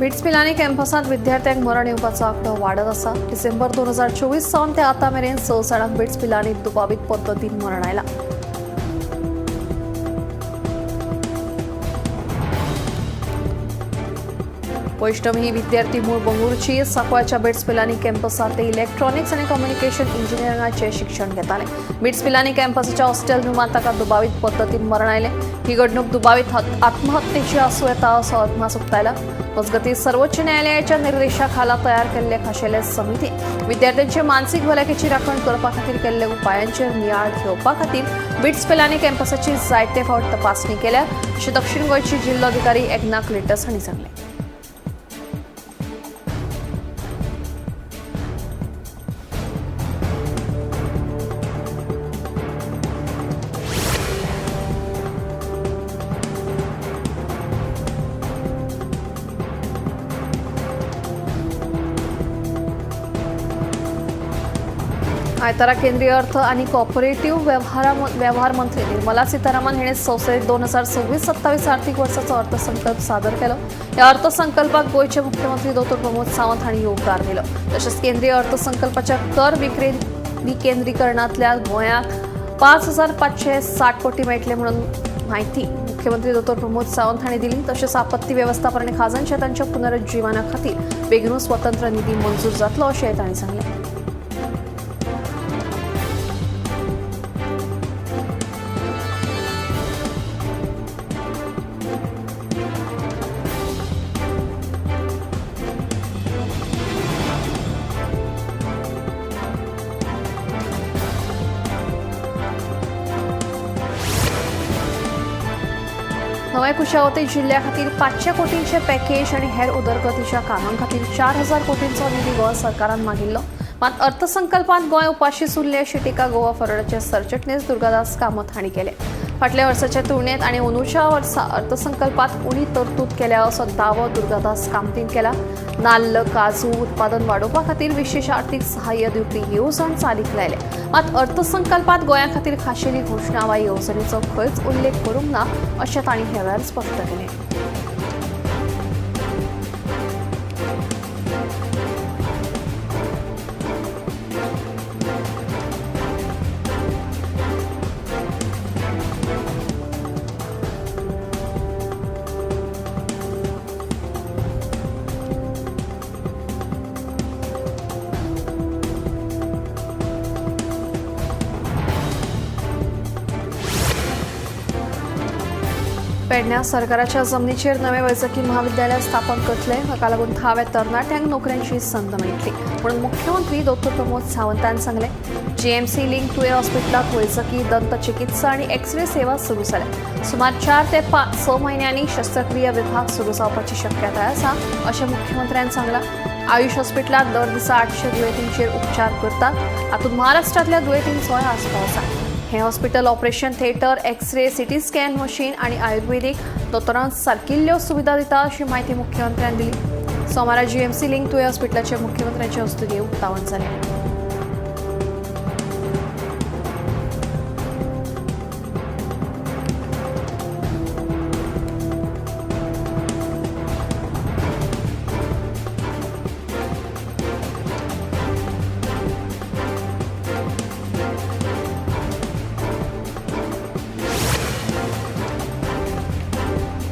Bits Pilani कॅम्पसांत विद्यार्थ्यांक मरण येवपाचो आंकडो वाडत आसा. डिसेंबर 2024 सावन ते आतां मेरेन 6 जाणांक बिट्स पिलानी दुबावीत पद्दतीन मरण आयलां. वैष्णव ही विद्यार्थी मूळ बंगळुरूची. सांकवाळच्या बिट्स पिलानी कॅम्पसांत ते इलेक्ट्रॉनिक्स आनी कम्युनिकेशन इंजिनियरिंगाचें शिक्षण घेताले. बिट्स पिलानी कॅम्पसाच्या हॉस्टेल रुमांत ताका दुबावीत पद्दतीन मरण आयलें. ही घडणूक दुबावीत आत्महत्येची आसूं येता असो अदमास उक्तायला. मजगतीं सर्वोच्च न्यायालयाच्या निर्देशाखाला तयार केल्ले खाशेले समिती विद्यार्थ्यांचे मानसीक भलायकेची राखण करपा खातीर केल्ले उपायांचेर नियाळ घेवपा खातीर बिट्स पिलानी कॅम्पसाची जायते फावट तपासणी केल्या अशें दक्षिण गोंयची जिल्लोधिकारी एग्ना क्लिटस हांणी सांगलें. आयतारा केंद्रीय अर्थ आणि कॉपरेटिव्ह व्यवहार मंत्री निर्मला सीतारामन हिणे संसदेत 2026-27 आर्थिक वर्षाचो अर्थसंकल्प सादर केलो. या अर्थसंकल्पाक गोंयचे मुख्यमंत्री दोतोर प्रमोद सावंत हांणी येवकार दिलो. तशेंच केंद्रीय अर्थसंकल्पाच्या कर विकेंद्रीकरणांतल्या गोंयाक 5,560 कोटी मेळटले म्हणून माहिती मुख्यमंत्री दोतोर प्रमोद सावंत हांणी दिली. तशेंच आपत्ती वेवस्थापन आनी खाजन शेतांच्या पुनरुज्जीवना खातीर बेगीनूच स्वतंत्र निधी मंजूर जातलो अशें तांणी सांगलें. नव्या कुशावती जिल्ह्या खातीर 500 कोटींचे पॅकेज आनी हेर उदरगतीच्या कामां खातीर 4,000 कोटींचो निधी गोवा सरकारान मागिल्लो. मात अर्थसंकल्पांत गोंय उपाशी उरलें अशी टिका गोवा फॉरवर्डाचे सरचिटणीस दुर्गादास कामत हांणी केले. फाटल्या वर्साच्या तुळनेत आनी अंदूच्या वर्सा अर्थसंकल्पात उणी तरतूद केल्या असो दावो दुर्गादास कामतीन केला. नाल्ल काजू उत्पादन वाडोवपा खातीर विशेष आर्थिक सहाय्य दिवपी येवजण चालीक लायले. मात अर्थसंकल्पात गोंया खातीर खाशेली घोशणा वा येवजणेचो खंयच उल्लेख करूंक ना अशें तांणी ह्या वेळार स्पश्ट केलें. पेडण्या सरकाराच्या जमनीचेर नवे वैजकी महाविद्यालय स्थापन करतले. हाका लागून थळाव्या तरणाट्यांक नोकऱ्यांची संद मेळटली म्हणून मुख्यमंत्री दोतोर प्रमोद सावंतान सांगलें. जीएमसी लिंक तुयें हॉस्पिटलांत वैजकी दंत चिकित्सा आनी एक्सरे सेवा सुरू जाल्या. सुमार 4 ते 6 म्हयन्यांनी शस्त्रक्रिया विभाग सुरू जावपाची शक्यताय आसा अशें मुख्यमंत्र्यान सांगलां. आयुष हॉस्पिटलांत दर दिसा 800 दुयेंतींचेर उपचार करतात. हातूंत महाराष्ट्रांतल्या दुयेंतींचोय आस्पाव आसा. हे hospital operation theatre, x-ray, CT scan machine आनी आयुर्वेदीक दोतोरांक सारकिल्ल्यो सुविधा दिता अशी म्हायती मुख्यमंत्र्यान दिली. सोमारा जीएमसी लिंक तुयें हॉस्पिटलाचे मुख्यमंत्र्यांचे हस्तुकीं उक्तावण जालें.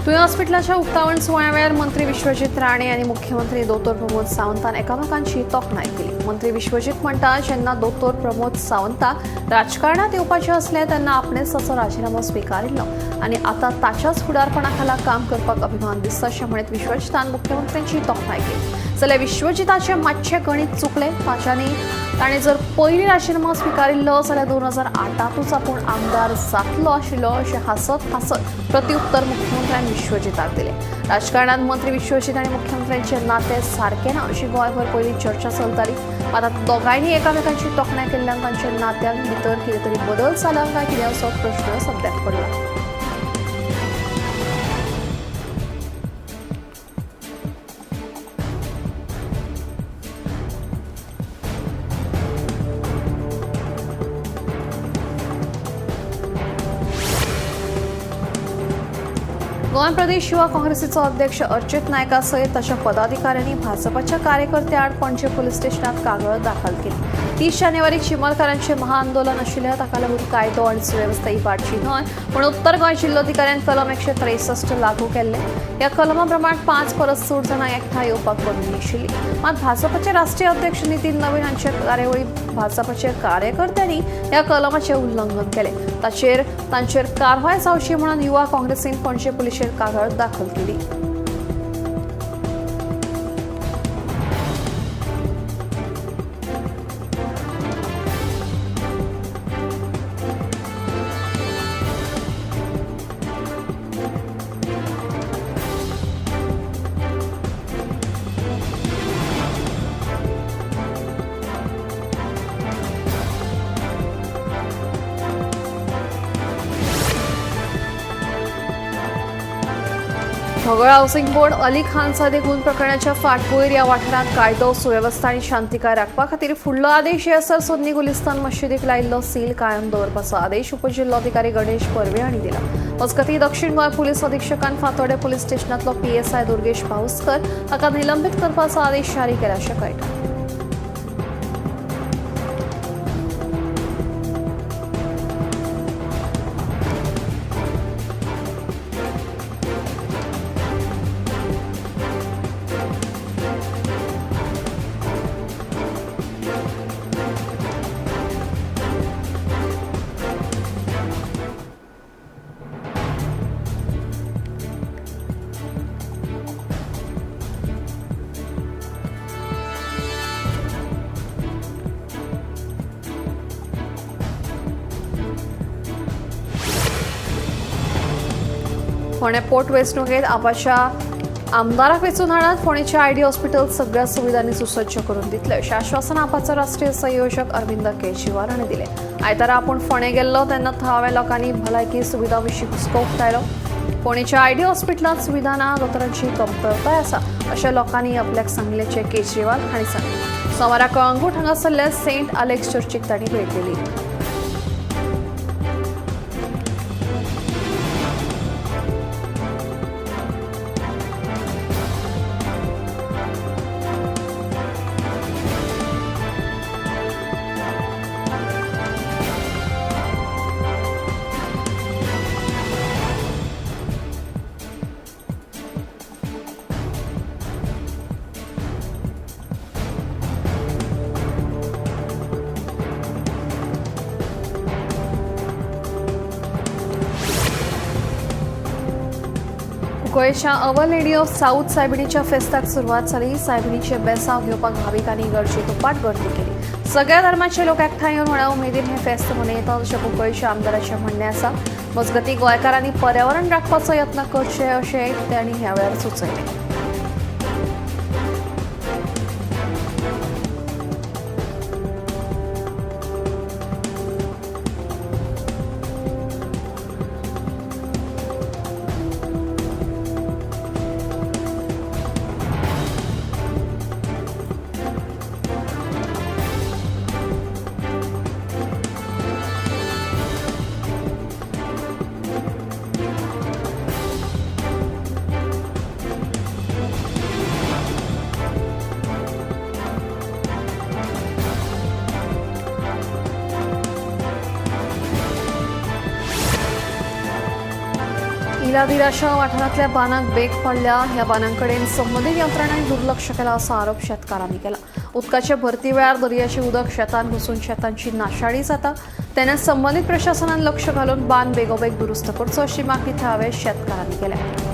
तुयें हॉस्पिटलाच्या उक्तावण सुवाळ्या वेळार मंत्री विश्वजीत राणे आनी मुख्यमंत्री दोतोर प्रमोद सावंतान एकामेकांची तोखणाय केली. मंत्री विश्वजीत म्हणटा, जेन्ना दोतोर प्रमोद सावंताक राजकारणात येवपाचें आसलें तेन्ना आपणेच ताचो राजिनामो स्विकारिल्लो आनी आतां ताच्याच फुडारपणा खाला काम करपाक अभिमान दिसता अशें म्हणीत विश्वजितान मुख्यमंत्र्यांची तोखणाय केली. जाल्यार विश्वजिताचें मातशें गणीत चुकलें. ताच्यांनी ताणें जर पयलीं राजिनामो स्विकारिल्लो जाल्यार 2008तूच आपूण आमदार जातलो आशिल्लो अशें हांसत हांसत प्रत्युत्तर मुख्यमंत्र्यान विश्वजिताक दिलें. राजकारणांत मंत्री विश्वजीत आनी मुख्यमंत्र्यांचें नातें सारकें ना अशी गोंयभर पयलीं चर्चा चलताली. मात आतां दोगांयनी एकामेकांची तोखणाय केल्ल्यान तांच्या नात्यांत भितर कितें तरी बदल जाला काय कितें असो प्रश्न सद्याक पडला. गोंय प्रदेश युवा काँग्रेसीचो अध्यक्ष अर्चित नायका सयत ताच्या पदाधिकाऱ्यांनी भाजपाच्या कार्यकर्त्या आड पणजे पुलीस स्टेशनात कागळ दाखल केली. 30 जानेवारी चिमलकारांचे महाआंदोलन आशिल्लें, ताका लागून कायदो आनी सुवेवस्था इबाडची न्हय म्हूण उत्तर गोंय जिल्लोधिकाऱ्यान कलम 163 लागू केल्ले. ह्या कलमा प्रमाण 5 परस चड जाणां एकठांय येवपाक बंदी आशिल्ली. मात भाजपाचे राष्ट्रीय अध्यक्ष नितीन नवीन हांचे कार्यावळी भाजपाचे कार्यकर्त्यांनी ह्या कलमाचें उल्लंघन केलें. तांचेर कारवाय जावची म्हणून युवा काँग्रेसीन पणजे पुलिशेर कागाळ दाखल केली. ढवळ हावसिंग बोर्ड अली खान सादे खून प्रकरणाच्या फाटभूंयेर ह्या वाठारांत कायदो सुवेवस्था आनी शांतिकाय राखपा खातीर फुडलो आदेश येसर सुन्नी गुलिस्तान मशिदीक लायिल्लो सील कायम दवरपाचो आदेश उपजिल्लोधिकारी गणेश परवे हांणी दिला. मजगतीं दक्षिण गोंय पुलीस अधीक्षकान फातोर्डे पुलीस स्टेशनांतलो पीएसआय दुर्गेश पावसकर हाका निलंबीत करपाचो आदेश जारी केला अशें कळटा. फोंडें पोर्ट वेंचणुकेंत आपाच्या आमदाराक वेंचून हाडत फोंडेंचें आयडी हॉस्पिटल सगळ्या सुविधांनी सुसज्ज करून दितले अशें आश्वासन आपाचो राष्ट्रीय संयोजक अरविंद केजरीवाल हाणें दिलें. आयतारा आपूण फोंडें गेल्लो तेन्ना थळाव्या लोकांनी भलायकी सुविधा विशीं हुस्को उक्तायलो. फोंडेच्या आयडी हॉस्पिटलांत सुविधा ना, दोतोरांची कमतरताय आसा अशें लोकांनी आपल्याक सांगल्याचें केजरीवाल हांणी सांगलें. सोमारा कळंगूट हांगासरल्या सेंट आलेक्स चर्चीक तांणी भेट दिली. गोंयच्या our lady of south सायबिणीच्या फेस्ताक सुरवात जाली. सायबिणीचे बेसांव घेवपाक भाविकांनी इगर्जेक उपाट गर्दी केली. सगळ्या धर्माचे लोक एकठांय येवन व्हडा उमेदीन हें फेस्त मनयतात अशें कुंकळीच्या आमदाराचें म्हणणें आसा. मजगतीं गोंयकारांनी पर्यावरण राखपाचो यत्न करचे अशें तांणी ह्या वेळार सुचयलें. इलादिराच्या वाठारांतल्या बांदाक बेग पडल्या. ह्या बांदांकडेन संबंदीत यंत्रणांनी दुर्लक्ष केला असो आरोप शेतकारांनी केला. उदकाच्या भरती वेळार दर्याचें उदक शेतांत घुसून शेतांची नाशाडी जाता. तेन्ना संबंदीत प्रशासनान लक्ष घालून बांद बेगोबेग दुरुस्त करचो अशी मागणी थळाव्या शेतकारांनी केल्या.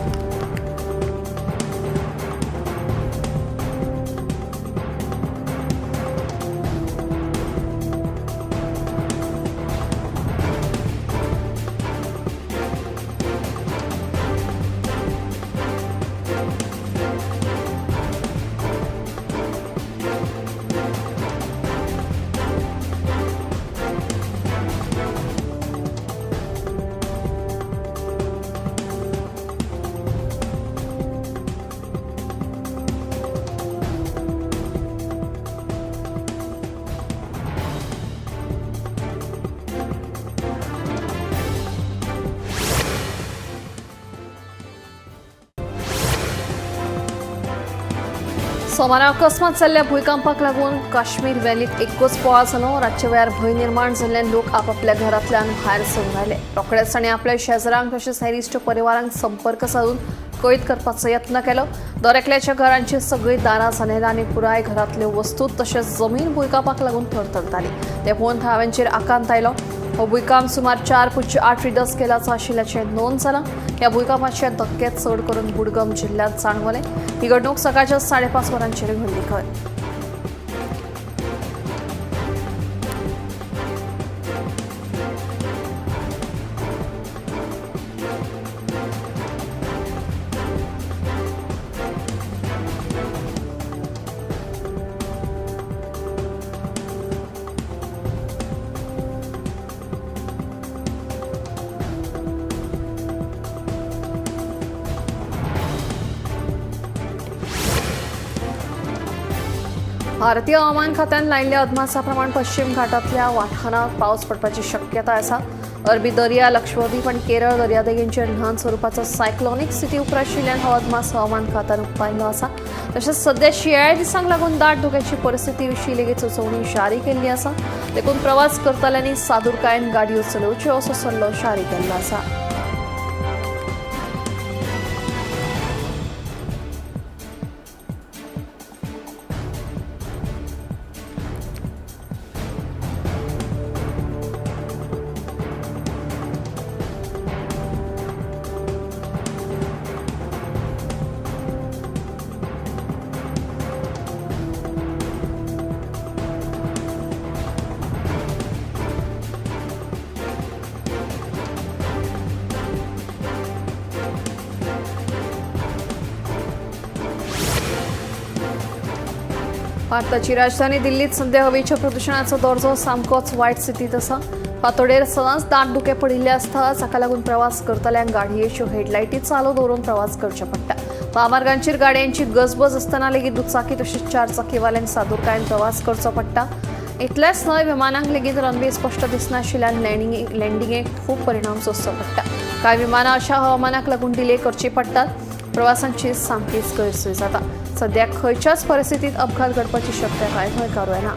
सोमारा अकस्मात जाल्ल्या भुंयकांपाक लागून काश्मीर व्हॅलीत एकूच बोवाळ जालो. रातच्या वेळार भंय निर्माण जाल्ल्यान लोक आपापल्या घरांतल्यान भायर सरून आयले. रोखडेच ताणें आपल्या शेजरांक तशेंच हेर इश्ट परिवारांक संपर्क सादून कळीत करपाचो यत्न केलो. दर एकल्याच्या घरांची सगळीं दारां जनेलां आनी पुराय घरांतल्यो वस्तू तशेंच जमीन भुंयकांपाक लागून थरथरताली. ते पळोवन थळाव्यांचेर आकांत आयलो. हो भुंयकांप सुमार 4.8 रिक्टर स्केलाचो आशिल्ल्याचें नोंद जालां. ह्या भुंयकांपाचे धक्के चड करून बुडगम जिल्ल्यांत जाणवले. ही घडणूक सकाळच्या 5:30 वरांचेर घडली खंय. भारतीय हवामान खात्यान लायिल्ल्या अदमासा प्रमाण पश्चिम घाटांतल्या वाठारांत पावस पडपाची शक्यता आसा. अरबी दर्या, लक्षद्वीप आनी केरळ दर्यादेगेंचेर ल्हान स्वरुपाचो सायक्लोनीक स्थिती उप्राशिल्ल्यान हो अदमास हवामान खात्यान उक्तायल्लो आसा. तशेंच सद्या शिंयाळ्या दिसांक लागून दाट धोक्याची परिस्थिती विशीं लेगीत सुचोवणी जारी केल्ली आसा. देखून प्रवास करतल्यांनी सादुरकायेन गाडयो चलोवच्यो असो सल्लो जारी केल्लो आसा. भारताची राजधानी दिल्लीत सध्या हवेच्या प्रदूषणाचो दर्जो सामकोच वायट स्थितींत आसा. फांतोडेर सदांच दाट धुकें पडिल्लें आसता. ताका लागून प्रवास करतल्यांक गाडयेच्यो हेडलायटी चालू दवरून प्रवास करचे पडटा. म्हामार्गांचेर गाडयांची गजबज आसतना लेगीत दुचाकी तशेंच चार चाकीवाल्यांक सादुरकायेन प्रवास करचो पडटा. इतलेंच न्हय, विमानांक लेगीत रनवे स्पश्ट दिसनाशिल्ल्यान लँडिंगेक खूब परिणाम सोंसचो पडटा. कांय विमानां अशा हवामानाक लागून डिले करची पडटात. प्रवासांची सामकीच गैरसोय जाता. सध्या खंयच्याच परिस्थितीत अपघात घडपाची शक्यताय न्हयकारूं येना.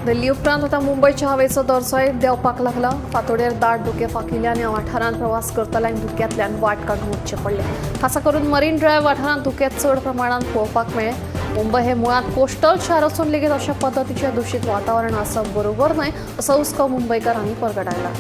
दिल्ली उपरांत आतां मुंबयच्या हवेचो दर्जोय देंवपाक लागला. फांतोडेर दाट धुकें फांकिल्ल्यान ह्या वाठारांत प्रवास करतल्यांक धुक्यांतल्यान वाट काडून वचचें पडलें. खासा करून मरीन ड्रायव्ह वाठारांत धुकें चड प्रमाणांत पळोवपाक मेळ्ळें. मुंबय हे मुळांत कोस्टल शार आसून लेगीत अशा पद्दतीचें दुशीत वातावरण आसप बरोबर न्हय असो हुस्को मुंबयकारांनी परगटायला.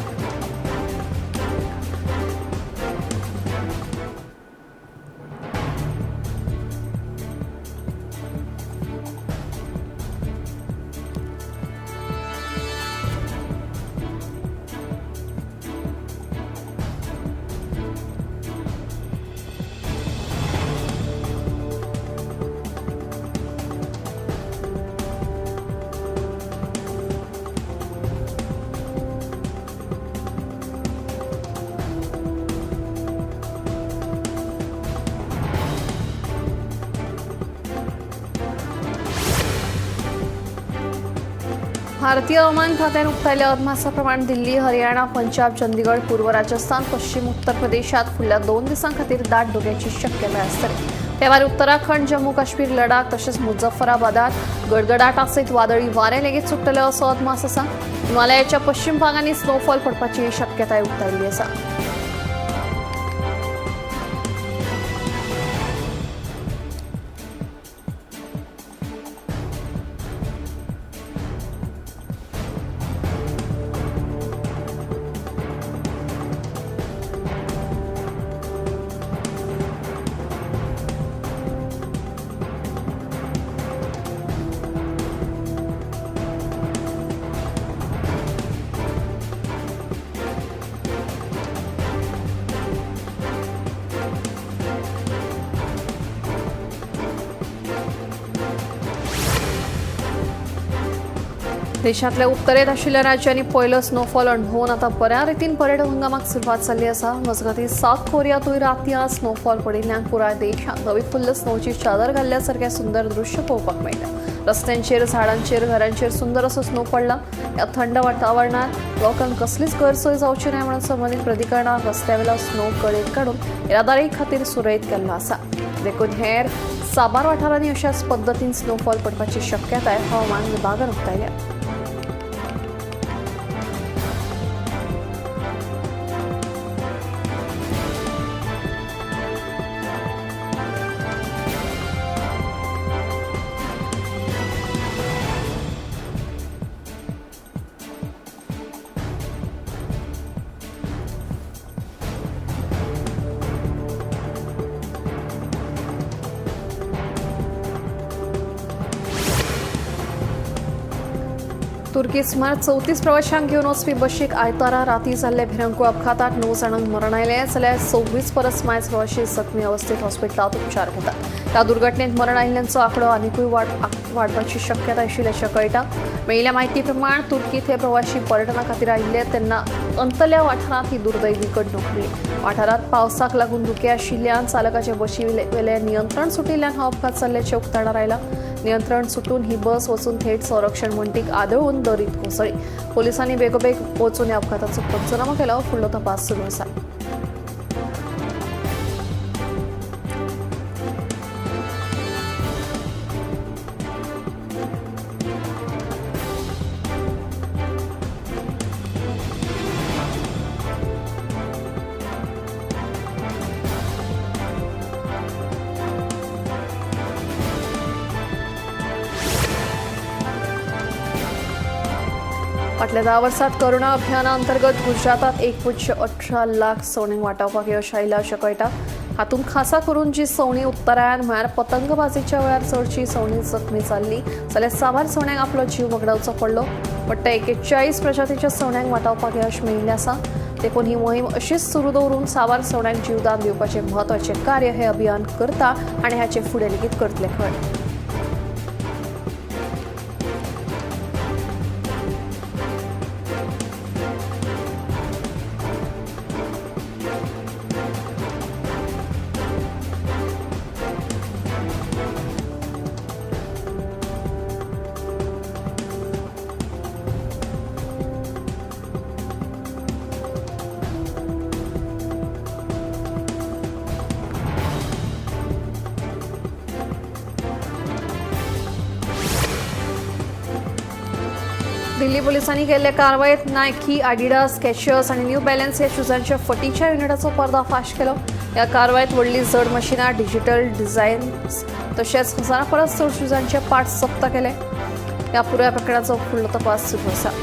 भारतीय हवामान खात्यान उक्तायल्ल्या अदमासा प्रमाण दिल्ली, हरियाणा, पंजाब, चंदीगड, पूर्व राजस्थान, पश्चिम उत्तर प्रदेशात फुडल्या 2 दिसां खातीर दाट धुक्याची शक्यताय आसतली. ते भायर उत्तराखंड, जम्मू काश्मीर, लडाख तशेंच मुझफ्फराबादात गडगडाटा सयत वादळी वारें लेगीत सुट्टलें असो अदमास आसा. हिमालयाच्या पश्चिम भागांनी स्नोफॉल पडपाची शक्यताय उक्तायल्ली आसा. देशांतल्या उत्तरेत आशिल्ल्या राज्यांनी पयलो स्नोफॉल अणभवून आतां बऱ्या रितीन पर्यटन हंगामाक सुरवात जाल्ली आसा। मजगतीं सावथ कोरियांतूय रातयां स्नोफॉल पडिल्ल्यान पुराय देशांत नवी फुल्ल स्नोची चादर घाल्ल्या सारकें सुंदर दृश्य पळोवपाक मेळ्ळें। रस्त्यांचेर, झाडांचेर, घरांचेर सुंदर असो स्नो पडला। ह्या थंड वातावरणांत लोकांक कसलीच गैरसोय जावची न्हय म्हणून संबंदीत प्राधिकरणान रस्त्यावेलो स्नो कडेक काडून येरादारी खातीर सुरळीत केल्लो आसा। देखून हेर साबार वाठारांनी अशाच पद्दतीन स्नोफॉल पडपाची शक्यताय हवामान विभागान उक्तायल्या। तुर्की सुमार 34 प्रवाशांक घेवन वचपी बशीक आयतारा राती जाल्ले भिरंकूळ अपघातात 9 जाणांक मरण आयलें, जाल्यार 26 परस मायज प्रवाशी जखमी अवस्थेत हॉस्पिटलांत उपचार घेतात। ह्या दुर्घटनेत मरण आयिल्ल्यांचो आंकडो आनिकूय वाडपाची शक्यताय आशिल्ल्याचें कळटा। मेळिल्ल्या म्हायती प्रमाण तुर्कीत हे प्रवाशी पर्यटना खातीर आयिल्ले तेन्ना अंतल्या वाठारांत ही दुर्दैवी घडणूक घडली। वाठारांत पावसाक लागून धुकें आशिल्ल्यान चालकाचे बशी वेलें नियंत्रण सुटिल्ल्यान हो अपघात जाल्ल्याचें उक्ताडार आयलां। नियंत्रण सुटून ही बस वचून थेट संरक्षण वण्टीक आदळून दरीत कोसळ्ळी। पोलिसांनी बेगोबेग वचून ह्या अपघाताचो पंचनामो केलो। फुडलो तपास सुरू आसा। फाटल्या 10 वर्सात करुणा अभियाना अंतर्गत गुजरातात 1.18 लाख सवणींक वाटावपाक यश आयलां अशें कळटा। हातूंत खासा करून जी सवणीं उत्तरायण म्हळ्यार पतंगबाजीच्या वेळार चडशी सवणीं जखमी जाल्ली, जाल्यार साबार सवण्यांक आपलो जीव वगडावचो पडलो। वट्ट 41 प्रजातीच्या सवण्यांक वाटावपाक यश मेळिल्लें आसा। देखून ही मोहीम अशीच सुरू दवरून साबार सवण्यांक जीवदान दिवपाचें म्हत्वाचें कार्य हें अभियान करता आनी हाचे फुडें लेगीत करतले खंय। दिल्ली पोलिसांनी केल्ले कारवायेत नायकी, आडिडास, स्केचर्स आनी न्यू बॅलन्स ह्या शूजांच्या फटीच्या युनिटाचो पर्दाफाश केलो। ह्या कारवायेत व्हडली जड मशिनां, डिजिटल डिझायन्स तशेंच हजारां परस चड शूजांचे पार्ट्स जप्त केले। ह्या पुराय प्रकरणाचो फुडलो तपास सुरू आसा।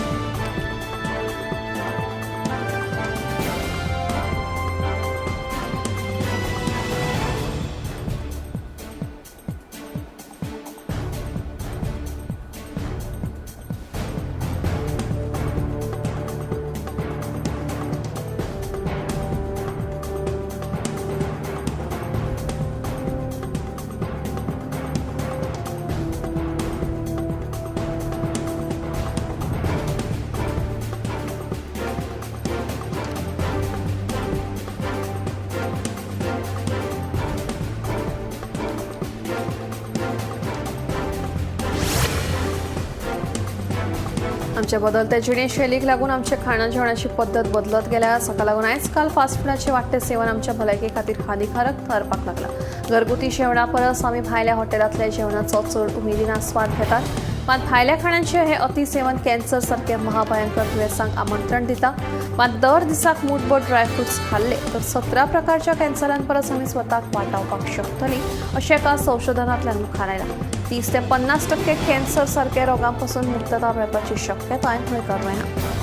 आमच्या बदलत्या जिणेशैलीक लागून आमच्या खाणा जेवणाची पद्दत बदलत गेल्या। हाका लागून आयज काल फास्ट फुडाचें वाडटें सेवन आमच्या भलायके खातीर हानिकारक थारपाक लागला। घरगुती जेवणा परस आमी भायल्या हॉटेलांतल्या जेवणाचो चड उमेदीन आस्वाद घेतात। मात भायल्या खाणांचें हें अतिसेवन कॅन्सर सारक्या महाभयंकर दुयेंसांक आमंत्रण दिता। मात दर दिसाक मुठभर ड्रायफ्रुट्स खाल्ले तर 17 प्रकारच्या कॅन्सरां परस आमी स्वताक वाटावपाक शकतली अशें एका संशोधनांतल्यान मुखार आयलां। 30 ते 50% कॅन्सर सारक्या रोगांपासून मुक्तता मेळपाची शक्यताय न्हयकार जायना।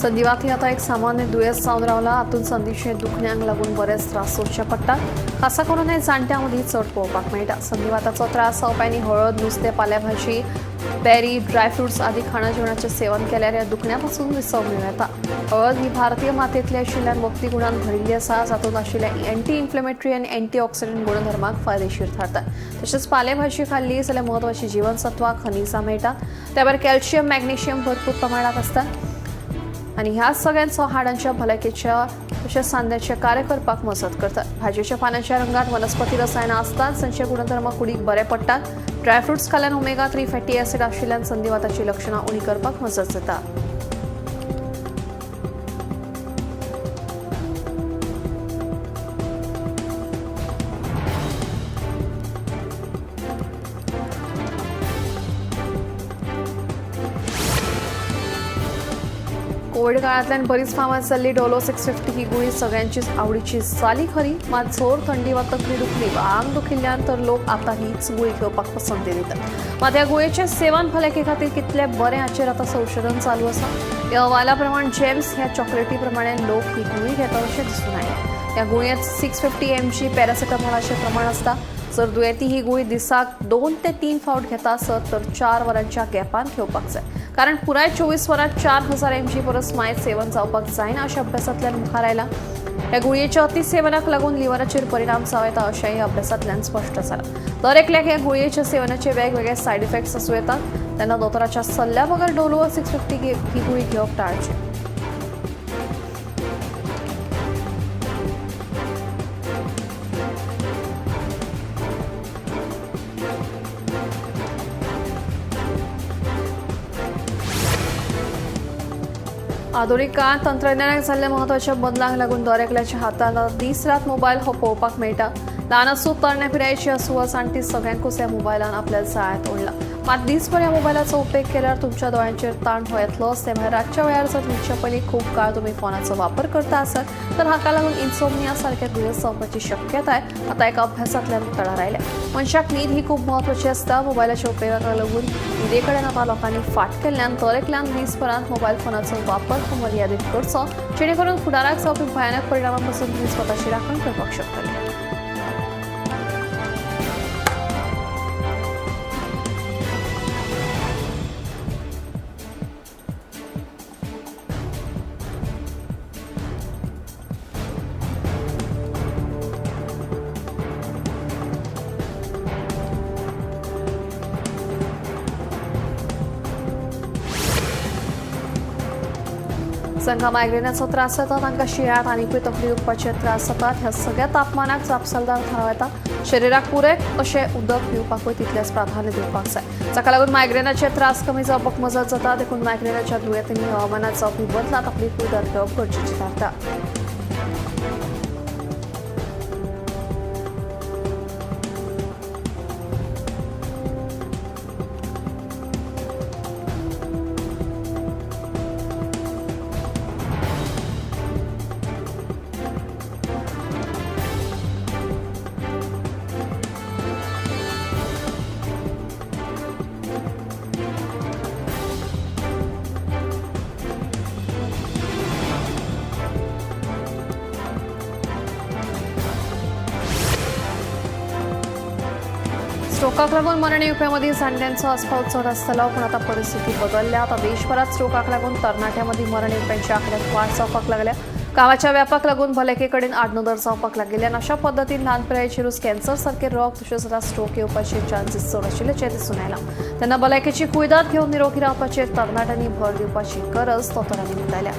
संधिवात ही आतां एक सामान्य दुयेंस जावन रावला. हातूंत संदीचे दुखण्यांक लागून बरेच त्रास सोंसचे पडटात. खासा करून हे जाणट्यां मदीं चड पळोवपाक मेळटा. संधिवाताचो त्रास जावप्यांनी हळद, नुस्तें, पालेभाजी, बेरी, ड्रायफ्रुट्स आदी खाणा जेवणाचें सेवन केल्यार ह्या दुखण्या पसून विसव मेळूं येता. हळद ही भारतीय मातयेंतली आशिल्ल्यान वखदी गुणान भरिल्ली आसा, जातूंत आशिल्ल्या एंटी इन्फ्लेमेटरी आनी अँटी ऑक्सिडंट गुणधर्माक फायदेशीर थारतात. तशेंच पालेभाजी खाल्ली जाल्यार म्हत्वाची जीवनसत्वां, खनिजां मेळटात. त्या भायर कॅल्शियम, मॅग्नेशियम भरपूर प्रमाणांत आसतात आनी ह्या सगळ्यांचो हाडांच्या भलायकेच्या तशेंच सांद्याचें कार्य करपाक मजत करतात. भाजयेच्या पानांच्या रंगात वनस्पती रसायनां आसतात, जांचे गुणधर्म कुडीक बरे पडटात. ड्रायफ्रुट्स खाल्यान ओमेगा 3 फॅटी ॲसिड आशिल्ल्यान संधिवाताची लक्षणां उणी करपाक मजत जाता. कोविड काळांतल्यान बरीच फामाद जाल्ली डोलो 650 ही गुळी सगळ्यांचीच आवडीची जाली खरी, मात जोर, थंडी वा तकली दुखली वा आंग दुखिल्ल्यान तर लोक आतां हीच गुळी घेवपाक पसंती दितात. मात ह्या गुळयेचें सेवन भलायके खातीर कितलें बरें हाचेर आतां संशोधन चालू आसा. ह्या अहवाला प्रमाण जेम्स ह्या चॉकलेटी प्रमाणे लोक ही गुळी घेतात अशें दिसून आयलें. ह्या गुळयेंत 650 mg पॅरासिटामॉलाचें प्रमाण आसता. जर दुयेंती ही गुळी दिसाक 2 ते 3 फावट घेता आसत तर 4 वरांच्या गॅपान घेवपाक जाय, कारण पुराय 24 वरांत 4000 mg परस मायत सेवन जावपाक जायना अशें अभ्यासांतल्यान मुखार आयलां. ह्या गुळयेच्या अतिसेवनाक लागून लिव्हराचेर परिणाम जावं येता अशेंय अभ्यासांतल्यान स्पश्ट जालां. दर एकल्याक ह्या गुळयेच्या सेवनाचे वेगवेगळे सायड इफेक्ट्स आसूं येतात. तेन्ना दोतोराच्या सल्ल्या बगर डोलो 650 ही गुळी घेवप टाळची. आधुनिक काळात तंत्रज्ञानाक जाल्ल्या म्हत्वाच्या बदलांक लागून दर एकल्याच्या हातांत दीस रात मोबायल हो पळोवपाक मेळटा. ल्हान आसूं, तरणे पिरायेची आसूं वा जाणटी, सगळ्यांकूच ह्या मोबायलान आपल्या जाळ्यांत ओडला. मात दीसभर ह्या मोबायलाचो उपेग केल्यार तुमच्या दोळ्यांचेर ताण हो येतलोच. ते भायर रातच्या वेळार जर न्हिदच्या पयलीं खूब काळ तुमी फोनाचो वापर करता आसत तर हाका लागून इन्सोमनिया सारकें दुयेंस जावपाची शक्यताय आतां एका अभ्यासांतल्यान उक्ताडार आयल्या. मनशाक न्हीद ही खूब म्हत्वाची आसता. मोबायलाच्या उपेगाक लागून न्हिदे कडेन आतां लोकांनी फाट केल्ल्यान दर एकल्यान दीसभरांत मोबायल फोनाचो वापर हो मर्यादीत करचो, जेणे करून फुडाराक जावपी भयानक परिणामां पसून तुमी स्वताची राखण करपाक शकतले. जांकां मायग्रेनाचो त्रास जाता तांकां शिंयाळ्यांत आनीकूय तकली दुखपाचे त्रास जातात. ह्या सगळ्या तापमानाक जापसालदार थारावं येता. शरिराक पुरेक अशें उदक पिवपाकूय तितलेंच प्राधान्य दिवपाक जाय, जाका लागून मायग्रेनाचे त्रास कमी जावपाक मजत जाता. देखून मायग्रेनाच्या दुयेंतींनी हवामानात जावपी बदलांत आपली कुयदाद घेवप गरजेची थारता. स्ट्रोकाक लागून मरण येवप्यामदीं जाणट्यांचो आस्पाव चड आसतालो, पूण आतां परिस्थिती बदलल्या. आतां देशभरात स्ट्रोकाक लागून तरणाट्यांमदीं मरण येवप्यांच्या आंकड्यांत वाड जावपाक लागल्या. कामाच्या व्यापाक लागून भलायके कडेन आडनदर जावपाक लागिल्ल्यान अशा पद्दतीन ल्हान पिरायेचेरूच कॅन्सर सारके रोग तशेंच आतां स्ट्रोक येवपाचे चान्सीस चड आशिल्ल्याचें दिसून आयलां. तेन्ना भलायकेची कुयदाद घेवन निरोगी रावपाचेर तरणाट्यांनी भर दिवपाची गरज दोतोरांनी उक्तायल्या.